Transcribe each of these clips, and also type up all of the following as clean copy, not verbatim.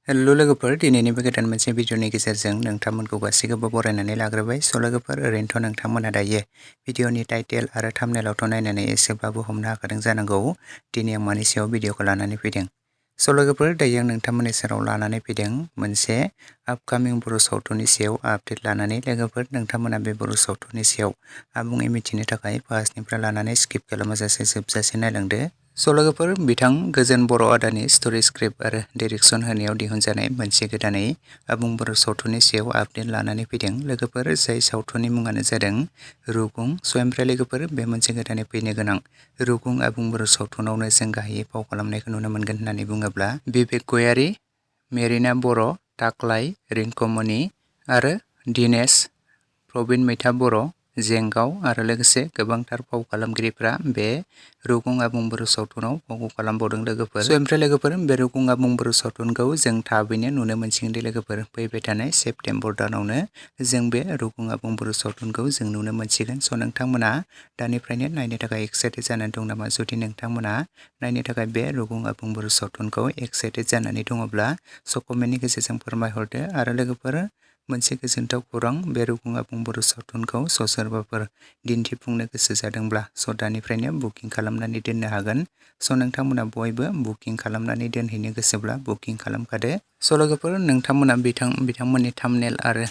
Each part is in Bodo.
हेलो लोगोफोर दिनैनि बे गोदान मोनसे भिडिअनि गेजेरजों नोंथांमोनखौ गासैखौबो बरायनानै लाग्रोबाय। स' लोगोफोर ओरैनोथ' नोंथांमोना दायो भिडिअनि टाइटेल आरो थाम्बनेलावथ' नायनानै एसेब्लाबो हमनो हाखादों जानांगौ दिनै आं मानि सायाव भिडिअखौ लानानै फैदों। स' लोगोफोर दायो आं नोंथांमोननि सेराव लानानै फैदों मोनसे आपकामिं बर' सावथुननि सायाव आपडेट लानानै। लोगोफोर नोंथांमोना बे बर' सावथुननि सायाव आबुङै मिथिनो थाखाय फार्स्टनिफ्राय लानानै स्किप खालामाजासे जोबजासे नायलांदो। स' लोगोफोर बिथां गोजोन बर' आदानि स्ट'रि स्क्रिप्ट आरो डाइरेक्सन होनायाव दिहुनजानाय मोनसे गोदानै आबुं बर' सावथुननि सायाव आपडेट लानानै फैदों। लोगोफोर जाय सावथुननि मुङानो जादों रुगुं। स' ओमफ्राय लोगोफोर बे मोनसे गोदानै फैनो गोनां रुगुं आबुं बर' सावथुनावनो जों गाहायै फाव खालामनायखौ नुनो मोनगोन होननानै बुङोब्ला बिबेक गयारी, मेरिना बर', ताक्लाई, रिंकमणि आरो दिनेश, प्रबिन mwitha बर', जेंगाव आरो लोगोसे गोबांथार फाव खालामगिरिफ्रा बे रुगुं आबुं बर' सावथुनाव फाव खालामबावदों लोगोफोर। स' ओमफ्राय लोगोफोर बे रुगुं आबुं बर' सावथुनखौ जों थाबैनो नुनो मोनसिगोन दि लोगोफोर फैबाय थानाय सेप्तेम्बर दानावनो जों बे रुगुं आबुं बर' सावथुनखौ जों नुनो मोनसिगोन। स' नोंथांमोना दानिफ्रायनो नायनो थाखाय एक्साइटेड जानानै दं नामा? जुदि नोंथांमोना नायनो थाखाय बे रुगुं आबुं बर' सावथुनखौ एक्साइटेड जानानै दङब्ला स' कमेन्टनि गेजेरजों फोरमायहरदो। आरो लोगोफोर मोनसे गोजोनथाव खौरां, बे रुगुं आबुं बर' सावथुनखौ स' सोरबाफोर दिन्थिफुंनो गोसो जादोंब्ला स' दानिफ्रायनो बुकिं खालामनानै दोननो हागोन। स' नोंथांमोना बयबो बुकिं खालामनानै दोनहैनो गोसोब्ला बुकिं खालामखादो। स' लोगोफोर नोंथांमोना बिथांमोननि थाम्बनेल आरो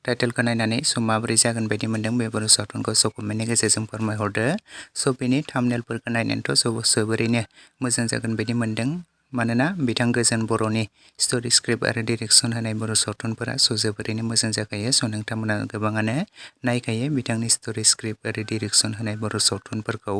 टाइटेलखौ नायनानै स' माबोरै जागोन बायदि मोनदों बे बर' सावथुनखौ स' कमेन्टनि गेजेरजों फोरमायहरदो। स' बेनि थाम्बनेलफोरखौ नायनानैथ' जोबोरैनो मोजां जागोन बायदि मोनदों। मानोना बिथां गोजोन बर'नि स्ट'रि स्क्रिप्ट आरो डाइरेक्सन होनाय बर' सावथुनफोरा स' जोबोरैनो मोजां जाखायो। स' नोंथांमोना गोबाङानो नायखायो बिथांनि स्ट'रि स्क्रिप्ट आरो डाइरेक्सन होनाय बर' सावथुनफोरखौ।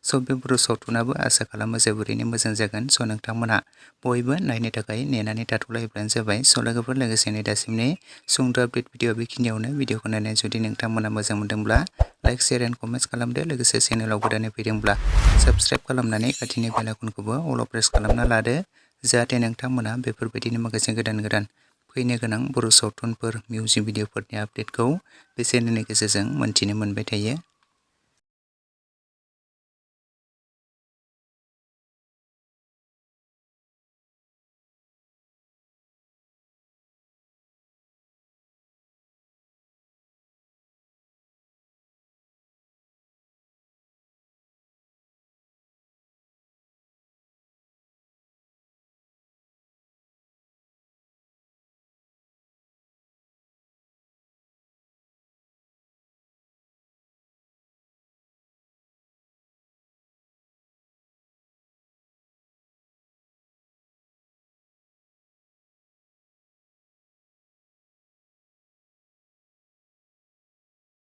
स' बे बर' सावथुनाबो आसा खालामो जोबोरैनो मोजां जागोन। स' नोंथांमोना बयबो नायनो थाखाय नेनानै थाथ'लायोब्लानो जाबाय। स' लोगोफोर लोगोसेनो दासिमनि सुंद' आपडेट भिडिअ बेखिनियावनो। भिडिअखौ नायनानै जुदि नोंथांमोना मोजां मोनदोंब्ला लाइक, शेयार एन्ड कमेन्ट्स खालामदो। लोगोसे चेनेलाव गोदानै फैदोंब्ला साबस्क्राइब खालामनानै खाथिनि बेल आइकनखौबो अल प्रेस खालामना लादो, जाहाथे नोंथांमोना बेफोरबायदिनो माखासे गोदान फैनो गोनां बर' सावथुनफोर, मिउजिक भिडिअफोरनि आपडेटखौ बे चेनेलनि गेजेरजों मोन्थिनो मोनबाय थायो।